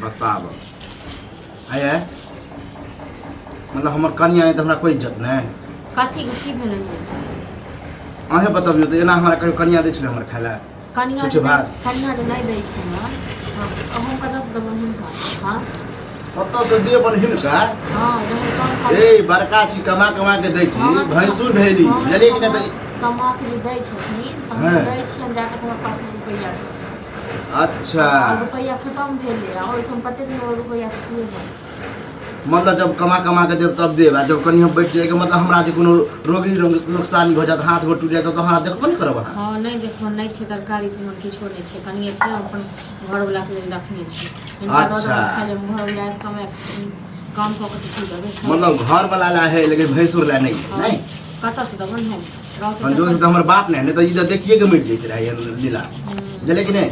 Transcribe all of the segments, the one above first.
बताब आये मतलब हमर कनिया नहि तऽ हमरा कोइ इज्जत नहि। कथी के की भेलै जे? अहें बतबियौ तऽ एना हमरा कहियो कनिया दै छलै हमर खाय लए? कनिया छुच्छे जे भात? कनिया जे नहि दै छै ने, अहूँ कतऽसँ देबनि हिनका? हँ, कतऽसँ देबनि हिनका? हँ, जहन कम खाली ए बड़का छी, कमा कमा के दै छी। हँ, भैंसुर भेली। हँ, बुझलियै कि नहि? तऽ कमा के जे दै छथिन तऽ हम दै छियनि जा तक हमरा पासमे रुपैआ रहै। अच्छा। आ रुपैआ खतम भेलै आ ओहिसँ हम कते दिन ओहि रुपैआसँ खुएबै? मतलब जब कमा कमा के देब तब देब, आ जब कनि हम बैठ जाइके मतलब हमरा जे कोनो रोगी नुकसानी भऽ जायत, हाथ गोड़ टूटि जायत, तऽ हमरा देखबो नहि करब अहाँ? हँ, नहि देखो, नहि छै तरकारी तीमन, किछो नहि छै, कनिए छै, हम अपन घरवलाके लेल रखने छी। हिनका दऽ देबनि खाय लेल, घरवला कमाय काम कऽ के तऽ की देबै? मतलब घर वाला ला है लेकिन भैंसुर ला नहीं है? हँ। नहीं। कतऽसँ देबनि हम रहतै? संजोग से तखन। तऽ हमर बाप नहि, नहि तऽ ई तऽ देखिए के मरि जैत रहै लीला। बुझलियै कि नहि?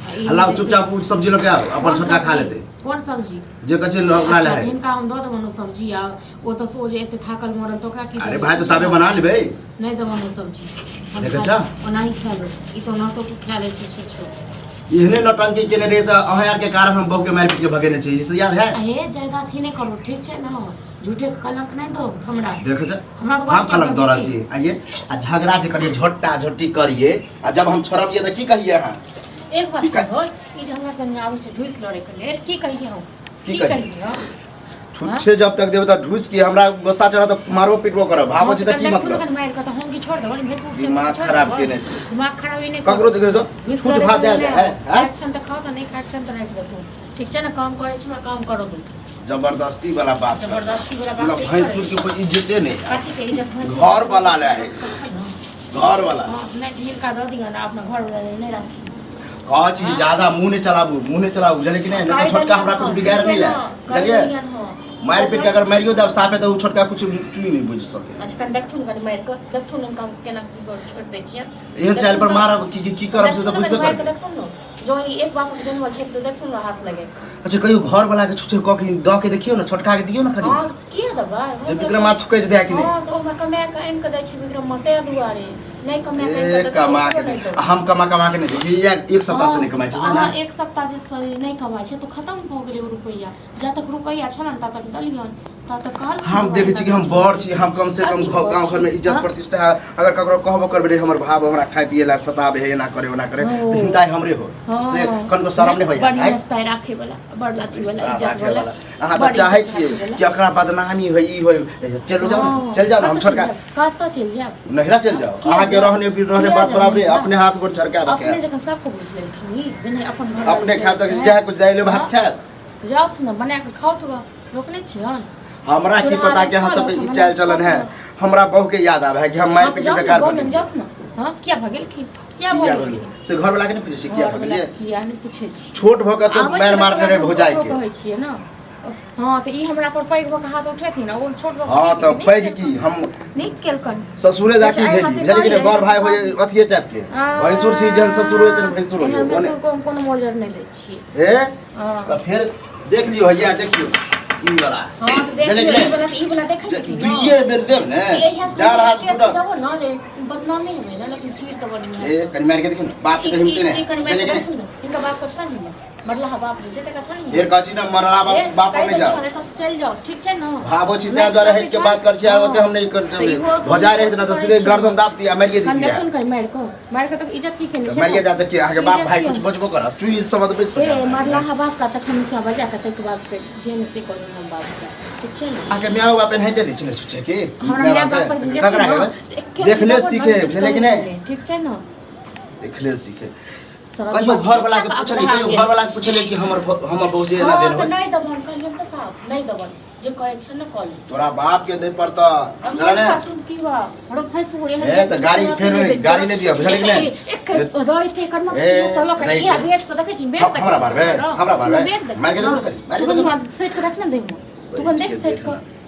आ ई हल्ला चुपचाप ओ सब्जी लऽ के आउ, अपन कोन छोटका खा सब्जी? लेतै। कोन सब्जी? जे कहै छै ओकरा अच्छा लए है। हिनका हम दऽ देबनि ओ सब्जी, आ ओ तऽ ओ जे एते थाकल मरल तऽ ओकरा की अरे देबै? भाय, तऽ ताबे बना लेबै। नहि देबनि ओ सब्जी हम। देखै खा छह? ओनाही खा लेबै, ई तऽ ओनाहितो खा लै छै छुच्छो। एहने नौटंकी केने रहियै तऽ अहाँ आरके कारण हम बहू के मारि पीट के भगेने छी, ई से याद है? हे, ज्यादा अथी नहि करू, ठीक छै ने? झूठे के कलंक नहि दो हमरा। देखै छ? हमरा तऽ हम कलंक दऽ रहल छी? आइए आ झगड़ा जे करिए, झोटा झोटी करिए, आ जब हम छोड़बियै तऽ की कहिए अहाँ? एक बात की कह- कहो, ई जे हमरा संगे आबै छै ढूसि लड़े के लेल, की कहिए हम? की की कहिए? कहिए हम? छुच्छे जब तक देबै तऽ ढूस के हमरा गुस्सा चढ़त तऽ मारबो पीटबो करब, भाव छै तऽ की मतलब? मारि कऽ तऽ हम की छोड़ देबनि? भैंसुर छै, दिमाग छोड़ खराब देबनि? केने छै। दिमाग खराब नहि ककरो देखियौ तऽ ढूसि छूछ लड़े भात के दए लेल जाइ नहि है आउ। हैं? खाइके छनि तऽ खाउ, तऽ नहि खाइके छनि तऽ राखि देतू, ठीक छै ने? काम करै छी, हमरा काम करऽ दू। जबरदस्ती वाला बात कर। जबरदस्ती वाला बात मतलब नहि भैंसुर करै। के कोई इज्जते नहीं है। कथी के इज्जत भैंसुर? घर वाला ले है। घर वाला। हँ, नहि, हिनका दऽ दिअ ने, अपना घर वाला लेल नहि राखी। कहै छी ज्यादा मुँह नहि चलाबू, मुँह नहि चलाबू, बुझलियै कि नहि? नहि तऽ छोटका हमरा कुछ बिगाड़ नहि ले, बुझलियै? मारि पीट के अगर मारियो देब साफे तऽ ओ छोटका कुछ चुई नहि बुझि सके। अच्छा, कनि देखथुन, कनि मारि कऽ देखथुन हुनका, हम केना की कऽ छोड़ि दै छियनि। एहन चालि पर मारब की की की करब से तऽ देखथुन ने, बुझबे कनि मारि कऽ करबै। देखथुन ने, जो ई एक बापक जनमल छै तऽ देखथुन ने हाथ लगे। अच्छा, कहियो घर वाला के छुछे कऽ के दऽ के देखियौ ने, छोटका के दियौ ने खाली। हँ, किया देबै? जे विक्रमा थुकै दे कि नहि? हँ, तऽ ओ हमरा कमा कऽ आनि कऽ दै छै विक्रमा, ताहि दुआरे नहि कमा कऽ आनि ए कऽ देतै, कमा ओकरो के नहि दे। देबै। आ हम कमा कमा के नहि दै छी, एक सप्ताह से नहि कमाइ छै से अहाँ ने। एक सप्ताह जे नहि कमाइ छै तऽ खतम भऽ गेलै ओ रुपैआ। जा तक रुपैआ छल ने ता तक देलियनि, ता तक कहलखिन हम हमरा देखै छी कि हम बड़ छी, हम कम से कम कथी बड़ गाँव छी? घरमे इज्जत हाँ? प्रतिष्ठा है। अगर ककरो कहबो करबै रे हमर भाव हमरा खाय पिए ला सताबे है, एना करे ओना करे, तऽ हिनका हमरे हो से कनको शरम नहि होइया? बड़ रिश्ता राखे वाला, बड़ लाथी वाला, रिश्ता इज्जत राखे वाला। वाला। अहाँ तऽ बड़ चाहै इज्जत छियै राखे वाला। कि एकरा बदनामी होय, ई होय। चलू जाउ ने, हाँ, चलि जाउ ने, हम कतऽ छोटका चलि जायब? कतऽ चलि जायब? नैहरा चलि जाउ। किया अहाँके जायब? रहने भी रहने किया बात जायब बराबरे नैहरा? अपने हाथ गोड़ झरकायब। अपने खायब जखन सबके बुझि लेलखिन ई जेना अपन घर अपने खायब तऽ जएह कुछ जाइ ले भात खायब। जाउ ने, बना कऽ खाउ तऽ रोकने छियन? हमरा की चूल्हा पता कि अहाँ खा सबके लो, ई खाना चालि चलन है। खाओ। हमरा बहू के याद आबै है कि हम मारि हाँ, तऽ पीट के जाउ ने, बेकार बहू बन लग जाउ ने। हाँ, किया भगेलखिन? किया किया भगेलखिन? भगेलियै से घर वाला के नहि पूछै छी किया घरवला भगेलियै? किया नहि पूछै छी? छोट भऽ के तऽ आबै मारि छै मारने तऽ रहै भौजाइ ओकरो के। कहै छियै ने। हाँ, तऽ ई हमरा पर पैघ भऽ कऽ हाथ उठेथिन आ ओ छोट भऽ कऽ हाँ नीक तऽ पैघ केलकनि। की हम नीक केलकनि। ससुरे जाकी अच्छा, एहि भेली हाथे बुझलियै कि नहि? करियै। बड़ भाय होइ अथिये टाइप के भैंसुर छी, जहन ससुर होइ तहन भैंसुर होइ। एहन भैंसुर को हम कोनो मोजर नहि दै छियै। हे। हाँ। तऽ फेर देख लियौ, हैया देखियौ ई वाला। हाँ, तऽ देख बुझलियै कि लियौ, नहि? ई वाला ई वाला देखै छथिन ने? दुइये बेर देब ने एहिया से डाँर हाथ के टूटत। देबो ने जे बदनामी हेबै ने, लेकिन चीर तऽ बड़ ए कनि मारि के देखियौ ने, बाप के तऽ हिम्मते ई नहि कनि मारि बुझलियै के कि नहि? देखू ने, हिनका बाप के छनि हिम्मत? मरलाहा बाप जे छै तकरा छनि हिम्मत? फेर कहै छी ने मरला बाप ए, बाप पर कहि नहि दै जाउ। छियौ ने, एतऽ से चलि जाउ, ठीक छै ने? भावो छी नहि ताहि दुआरे करै हटि के छै। बात करै छी, आ ओते हम नहि कर तऽ इहो भौजाइ रहैत ने तऽ करै सीधे छी। गर्दन दाबती आ मारिए कनि देती देखू रहए। ने, कनि मारि कऽ, मारि कऽ तऽ इज्जत की केने तऽ छै मारिए ने? जायब तऽ की अहाँके बाप इज्जत भाय की कुछ बजबो करत? चुई शब्द बजि ए सकैए? मरलाहा बाप का तखन नीचा बजा कऽ ताहिके बाद से जे ने से करू हम बाप के, ठीक छै ने? अहाँके माय बाप एनाहिते दै छै ने छुच्छे की? हमरा माय माय बाप बाप पर जे के ककरा जेथिन ने, कहबै? तऽ एके देखले देबो ने, सीखे, किछु बुझलियै कि कहै नहि? नहि, ठीक छै ने? देखले सीखे। सरल कहियो बात। घर वाला के आब पूछलियै? रहा कहियो गेल। घर वाला के पूछलियै कि हमर हमर बहू जे एना हाँ, देल तऽ होय? नहि देबन, कहलियनि तऽ साफ नहि देबन, जे करै छै ने कऽ ले। तोरा बाप के दे पड़तऽ, बुझल ने? सासुर की बा हमरो भैंसुर एहन ए, तऽ गाड़ी फेर गाड़ी नहि दिअ, बुझलियै कि नहि? एक रहिते करना ए, सलो कर रहिते। इहा बेड से देखै छी, बेड हम- हमरा मारबै? हमरा मारबै? बेड देख। मारि के देखू ने कनि, मारि के देखू। सेट के रख ने देबो तू, बन देख सही सेट के कर। देखना।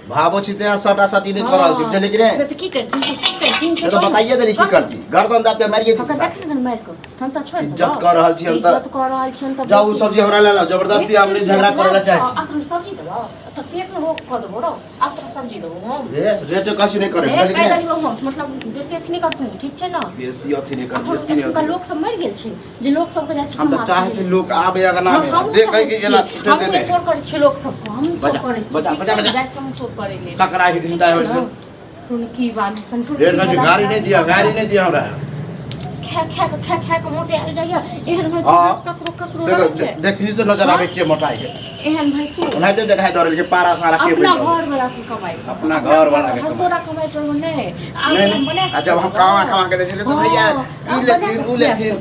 भावो छी ते सटा सटी नहीं कर रहल छी, बुझलियै कि नहि? तऽ की करती, की करती? से तऽ बताइए देली की करती, गर्दन दाबते मारिए हम दी। देख ने मारि कऽ हम तऽ छोड़ि इज्जत कऽ रहल छी हम तऽ। इज्जत कऽ रहल छी हम तऽ। जाउ, ओ सब्जी हमरा ले लाउ, जबरदस्ती हम नहि झगड़ा करै लए चाहै छी। आ तोरा सब्जी देबौ तऽ पेट में रोग कऽ देबो रौ। आब तोरा सब्जी देबो हम। रे रेट कछि नहि करे, ए, बुझलियै कि कहि नहि? देलियौ हम, मतलब बेसी अथी नहि करतू, ठीक छै ने? बेसी अथी नहि कर, एखन बेसी नहि एखुनका अथी। लोक सब मरि गेल छै जे लोक सबके जाइ छै हम तऽ समाज चाहै छी लेल। लोक आबे अगना हम मे हमहूँ देखै चाहै कि छियै। एना टूटे हमहूँ देने शोर करै छियै लोक सबके, हमहूँ शोर बजा, करै छियै, बजा, ठीक बजा, छै? बजा। जाइ छियै हम शोर करै लेल। ककरा हिंता होइ छै? टुनकी बाली टुनकी। ढेर कहै छी, गाड़ी नहि दिअ, गाड़ी नहि दिअ हमरा। खा खा के, खा खा के मोटायल जाइए। एहन भैंसुर हाँ। ककरो ककरो से रहै तऽ छै? देखी से नजर आबै के मोटाइ के। एहन भैंसुर ओनाहिते देखाइ दऽ रहल के पारा सारा के अपना बनि रहल। घर वाला के कमाई, अपना घर वाला के हम कमाई। तोरा कमाई पर नहि आब नहीं, हम बना नहीं। आ जब हम कमा कमा के दै छलियै तऽ भैया ई लेथिन, उ लेथिन,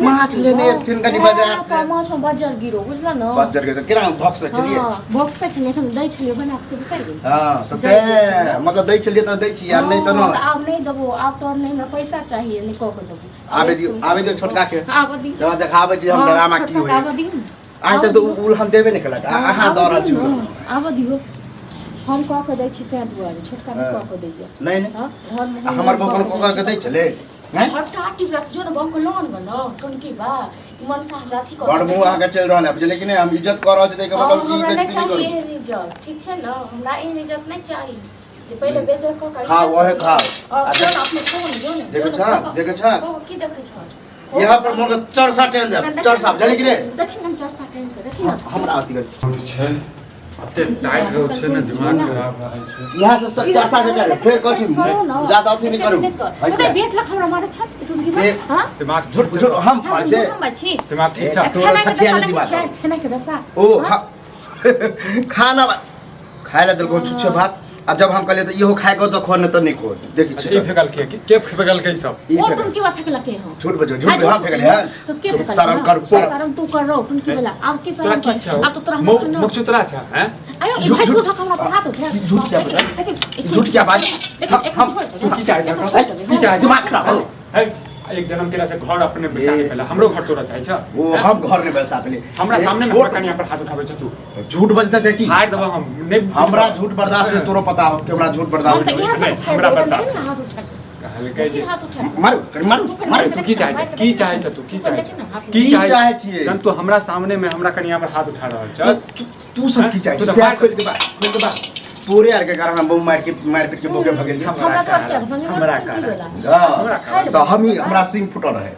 माछ लेने एथिन कनि बाजार से। माछ में बजर गिरो, बुझल ने? बज्जर के तऽ केना भक्स छलियै? हाँ, भोगसे छलियै, एखन दै छलियै बना कऽ से बिसरि गेली। हँ तऽ तें मतलब दै छलियै तऽ दै छियै, आब नहि तऽ हाँ, नहि। आब नहि देबो, आब तोहर नहि हमरा पैसा चाहिए, नहि कऽ के देबो। आबे दियौ, आबे दियौ छोटका के। आबऽ दियौ। जब देखाबै छी हम हाँ, ड्रामा की छोटका के होइए। आबऽ दियौ ने। आइ तक तऽ उ उलहन देबे नहि केलक आ हाँ, अहाँ आबऽ दऽ रहल छी दियौ उलहन। ने, आबऽ दियौ, हम कऽ के दै छी ताहि दुआरे छोटका नहि हाँ। कऽ के दैया। नहि नहि। हाँ, घरमे आ हम हमर कऽ बहू के कोनो कऽ के दै छलै हैं? हटा टिपला जो ने बहू के लोन गन टुनकी बा ई मनसा हमरा अथी कऽ बड़ देतै। मुँह अहाँके चलि रहल है, बुझलियै कि नहि? हम इज्जत कऽ रहल छी ताहिके हाँ, मतलब कि हमरा नहि बेइज्जती नहि चाही करू। एहन इज्जत, ठीक छै ने? हमरा एहन इज्जत नहि चाही जे पहिले बेइज्जत कऽ के खाउ, इज्जत ओहे खाउ। और आ जो ने अपने फोन जो ने, देखै जो छह? ने, देखै छह? ओ, की देखै छह? यहाँ पर मोन के चरसा टेन देब, चरसा, बुझलियै कि नहि? देखी ने चरसा टेन के, देखी ने। हमरा अथी कर छै, एते टाइट रहै छै ने, दिमाग खराब रहै छै। यहाँ से चरसा के टेन फेर कहै छी ज्यादा अथी नहि करू। तोरे बेट लग हमरा मारै छ टुनकी बा? हां, दिमाग झूठ झूठ हम मारै छै? हम मारै छी? दिमाग ठीक छ? तोरा खाना के सठिया दशा दिमाग। देखै छै? खाना के दशा। ओ हाँ, खाना खाय ला देलको छुच्छे भात, आ जब हम कहलियै तऽ इहो खाय के देखो, नहि तऽ नहि खो, देखी अच्छा, ई फेकल के के फेकल के सब? ई ओ फेकल। टुनकी बा फेकलके हो। झूठ बजो, झूठ बजो, हम फेकल है? तो के फेकल? शरम कर, शरम तू कर रहो टुनकी वाला, आब की तोरा शरम की कर? छौ? आब तो तोरा हम मुख चुतरा छ हैं? आयो ई झूठ- भाई झूठ- झूठ हमरा पर हाथ उठा। झूठ क्या बता? झूठ क्या बात? हम- तू की चाहै छ? की चाहै? दिमाग खराब हो। है, एक जन्म केला से घर अपने बैसा के पहला हमरो घर तोरा चाहै छ? ओ हम घर नहीं बैसा पेले। हमरा ए, सामने में छोट- हमरा कनिया पर हाथ उठाबै छ तू? झूठ बजते थे की? हार देबो हम नहीं। हमरा झूठ बर्दाश्त नहीं, तोरो पता हो कि हमरा झूठ हम बर्दाश्त तऽ नहीं। इएह सब नहीं, उठाय हमरा देबै, बर्दाश्त नहि हाथ उठा। कहलकै जे हाथ उठा। मारू कनि, मारू मारू। तू की चाहै छ? की चाहै छ तू? की चाहै छ? की की चाहै चाहै छियै? जहन तू हमरा सामने में हमरा कनिया पर हाथ उठा रहल छ। तू तू सब की चाहै तू छी? तऽ सएह मारि- खोलि के बा, खोलि के बा। तोरे आर के कारण हम बहु मार के मार पीट के बोके भगेलियै। हमरा तो हमरा हमरा कारण। हाँ, हमरा कारण। तऽ हम ही हमरा सिंह फुटल रहे।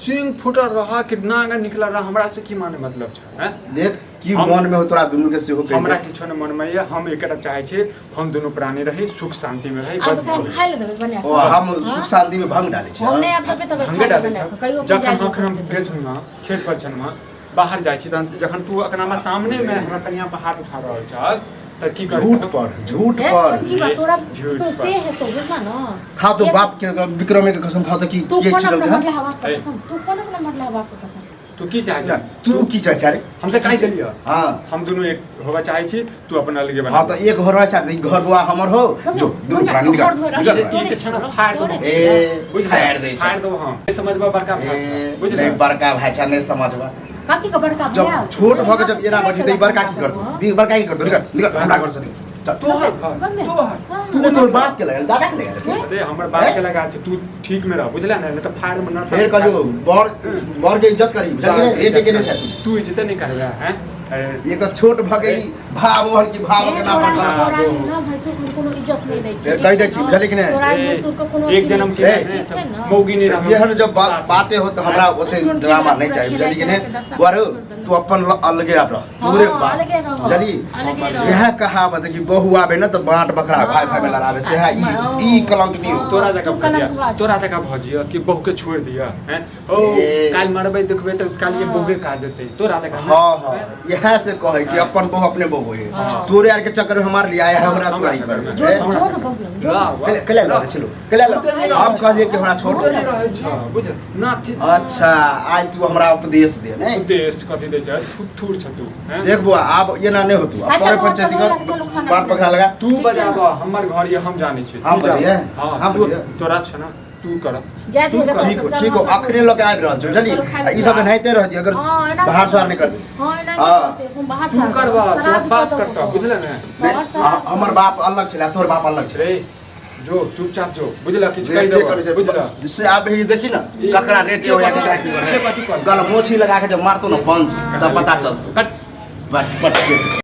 सिंह फुटल रहा कि नागा निकलल रहा, हमरा से की माने मतलब छ हैं? देख की हम- मन में हो तोरा दुनू के सेहो कहि हमरा दे। किछो ने मन में ये, हम एकटा चाहै छी हम दुनू प्राणी रही, सुख शांति में रही, आब बस तऽ हम भऽ गेल। खाय लए देबै बना ओ कऽ। हम सुख शांति में भंग डालै छी। हम नहि आब देबै तब भंगे खाय लए डालै बना छ कऽ। कहियो जखन जाय अखन हम गेल छलहुँ हँ खेत पर छलहुँ हँ, बाहर जाइ छी तहन जखन तू अखन हमरा सामने में हमरा कनिया पर हाथ उठा रहल छह तऽ की करै? झूठ पर, झूठ पर। की बात तोरा झूठ तो पर। से हेतौ, बुझला न? खा तो बाप के विक्रमे के कसम खाओ तऽ की तू के कोन छिड़ल अपना के मरला बाप के ए। कसम? तू कोन अपना मरला बाप के कसम? तू की चाहै छ? तू की चाहै छ रे? हम तऽ कहि देलियौ। हाँ। हम दुनू एक होबऽ चाहै छी, तू अपन अलगे बना। हाँ तऽ एक घर रहै छै, घर बुआ हमर हो, जो दुनू प्राणी निकल निकल। ई जे छै ने फाड़ देबो। ए बुझ फाड़ दै छै। फाड़ देबो हम। नहीं समझबा बड़का भाई ए, छै, बुझल? नहीं बड़का भाई छै, नहीं समझबा। कथी के बड़का जब भैया? छोट भऽ के जब एना बजै तऽ ई बड़का की करतौ? ई बड़का की करतौ? निकल निकल हमरा घर से निकल चल। तोहर घर, तोहर। तू तोर बाप के लगल, दादा के लगल? अरे हमर बाप के लगा छै, तू ठीक में रह, बुझला ने? नहीं तऽ फाड़ में नरसा। फेर कहियो बड़ बड़ के इज्जत करी, बुझल कि नहीं? रेट के नहीं छै तू। तू इज्जत नहीं करबे हैं? अरे, एक तऽ छोट भऽ गई भाव ओहन कि भाव के ना तोरा पकड़। तोरा ना भैंसुर के कोनो इज्जत नहीं दै छै। फेर कहि दै छी, बुझलियै कि नहि? तोरा ए, भैंसुर के कोनो एक जन्म के ए, ने ठीक छै ने? मौगी नहीं रहब। एहन जब बाते हो तऽ हमरा ओते ड्रामा नहीं चाहिए, बुझलियै कि नहीं? बरू तू अपन अलगे आब रह, तोरे हाँ, बात अलगे रह, बुझली? अलगे रह। इएह कहावत है कि बहू आबे ना तऽ बाँट बकरा भाई भाई में लड़ावे, से है ई हाँ। ई कलंक नहीं हो। तोरा जकाँ तू कलंक भजिया, बाज। तोरा जकाँ भजिया कि बहू के छोड़ दिया हैं? ओ ए। काल्हि मरबै दुखबै तऽ काल्हि ये हाँ। बहुए कहा देतै तोरा जकाँ। हाँ हाँ, इएह से कहै कि अपन बहू अपने बहू है। हाँ। तोरे आर के चक्कर में हमार लिया है हमरा हमरा तोरी चक्कर में। जो पर जो न बहू लग, जो वाह, वाह। कले लो, चलो कले लो। हम कहलियै कि हमरा छोड़ छोड़ दे। नहि रहल छ, बुझ ना थी। अच्छा, आइ तू हमरा उपदेश दे नहीं? देश कथी दै छ, थुथुर छ तू हैं? देख बुआ, आब एना नहीं होतू, अब अच्छा, परे बहुत पंचायती चलो, कर चलो, खाना बात पीना। पकड़ा लगा। तू ठीक छै बजाब ने? हमर घर ये हम जानै छी। हम तू जा। बजैयै? हाँ, हम तू बजैयै? तोरा छ ना। तू कर। जाय तू दियौ, कर। देखो, ठीक हो, चल, ठीक हो, हम अखने लऽ के आबि रहल छी, बुझलियै? चलू, खाइ आ ई सब एनाहिते रह दियौ, अगर हँ, एना बाहर सवार नहि करबै। हँ, एना हँ। करतै, हम बाहर तू से आबै। करबा, तोरा शराब बाप कतऽ करतौ, बुझले ने? नहि, बाहर शराब हमर बाप अलग छलै, तोहर बाप अलग छलै। रे जो, चुपचाप जो, बुझला? किछु कहि ठीक देबो, करै छै, बुझला? से आब ही देखी ना, ककरा रेट होया, ककरा की के कथी कर? गल मोछी लगा के जब मारतो ना पंच, तब पता चलतो। कट। बट बट के।